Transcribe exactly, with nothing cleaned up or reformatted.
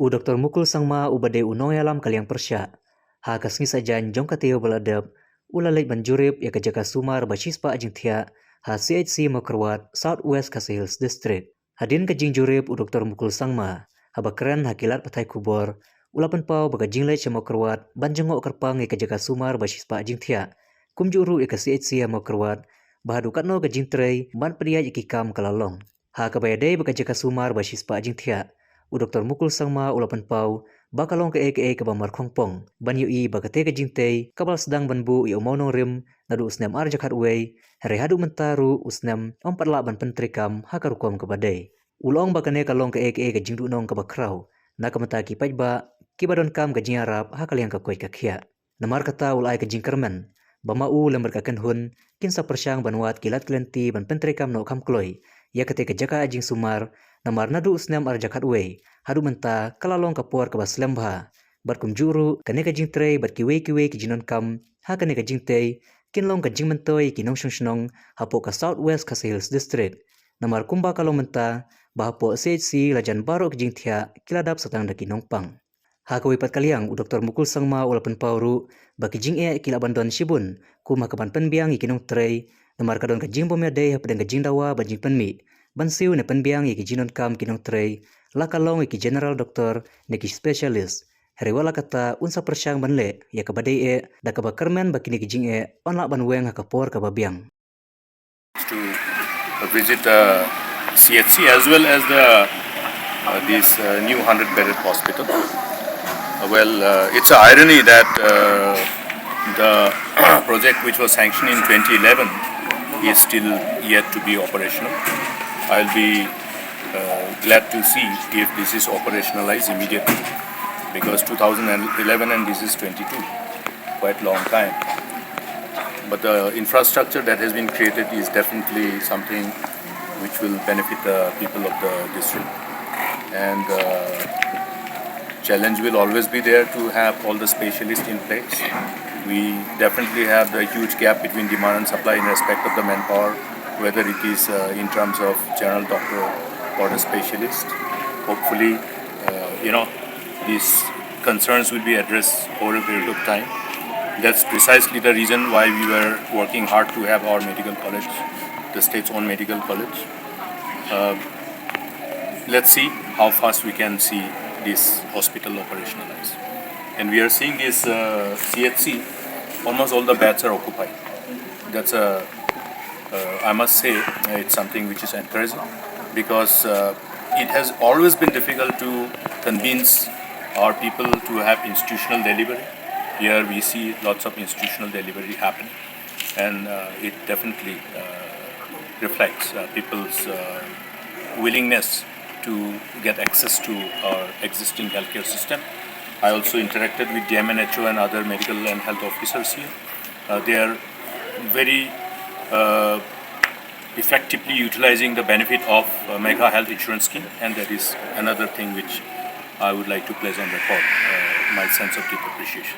U Doktor Mukul Sangma uba dei u nongïalam ka liang pyrshah, ha ka sngi Saitjaiñ jong ka taïew ba la dep, u la leit ban jurip ïa ka jaka sumar ba shispah jingthiah ha C H C Mawkyrwat, South West Khasi Hills District. Hadien ka jingjurip u Doktor Mukul Sangma, haba kren ha ki lad pathai khubor, u la pynpaw ba ka jingleit sha Mawkyrwat ban jngoh kyrpang ïa ka jaka sumar ba shispah jingthiah, kumjuh ruh ïa ka C H C ha Mawkyrwat, ba haduh katno ka jingtrei ban pynïaid ïa ki kam ka la long. Ha kaba ïadei bad ka jaka sumar ba shispah jingthiah, u Doktor Mukul Sangma u la pynpaw ba ka long kaei kaei kaba markhongpong ban ïohi ba katei ka jingtei kaba la sdang ban buh ïa u mawnongrim naduh u snem ar hajar khatwei, hynrei haduh mynta ruh u snem ym pat lah ban pyntreikam ha ka rukom kaba dei. U la ong ba kane ka long kaei kaei ka jingduhnong kaba khraw na ka bynta ki paidbah kiba donkam ka jingïarap ha ka liang ka koit ka khiah. Namar kata u la ai ka jingkyrmen ba ma u lem bad ka kynhun kin sa pyrshang ban wad ki lad ki lynti ban pyntreikam noh kham kloi ïa katei ka jaka ai jingsumar, namar naduh u snem ar hajar khatwei haduh mynta ka la long ka por kaba slem bha. Bad kumjuh ruh kane ka jingtrei bad kiwei kiwei ki jingdonkam ha kane ka jingtei kin long ka jingmyntoi ïa ki nongshong shnong hapoh ka South West Khasi Hills District. Namar kumba ka long mynta, ba hapoh C H C la jan baroh ki jingthiah ki la dap sa tang da ki nongpang. Ha kawei pat ka liang, u Doktor Mukul Sangma u la pynpaw ruh ba ki jingeh ki lah ban don shibun kum ha kaban pynbiang ïa ki nongtrei, namar ka don ka jingbym ïadei hapdeng ka jingdawa bad jingpynmih ban siew ne pynbiang ïa ki jingdonkam ki nongtrei, la ka long ïa ki general doctor ne ki specialist. Hynrei wat la katta, un sa pyrshang ban leh ïa kaba dei eh, da kaba kyrmen ba kine ki jingeh yn lah ban weng ha ka por kaba biang. To visit the C H C as well as the, uh, this, uh, new hundred bedded hospital. Uh, well, uh, it's an irony that, uh, the project which was sanctioned in twenty eleven is still yet to be operational. I'll be, uh, glad to see if this is operationalized immediately, because two thousand eleven and this is twenty-two, quite long time. But the infrastructure that has been created is definitely something which will benefit the people of the district. And, uh, challenge will always be there to have all the specialists in place. We definitely have the huge gap between demand and supply in respect of the manpower, whether it is, uh, in terms of general doctor or the specialist. Hopefully, uh, you know, these concerns will be addressed over a period of time. That's precisely the reason why we were working hard to have our medical college, the state's own medical college. Uh, let's see how fast we can see this hospital operationalized. And we are seeing this, uh, C H C, almost all the beds are occupied. That's a, uh, I must say, uh, it's something which is encouraging, because, uh, it has always been difficult to convince our people to have institutional delivery. Here we see lots of institutional delivery happening, and, uh, it definitely, uh, reflects, uh, people's, uh, willingness to get access to our existing healthcare system. I also interacted with D M N H O and other medical and health officers here. Uh, they are very, uh, effectively utilizing the benefit of, uh, Megha Health Insurance Scheme, and that is another thing which I would like to place on record, uh, my sense of deep appreciation.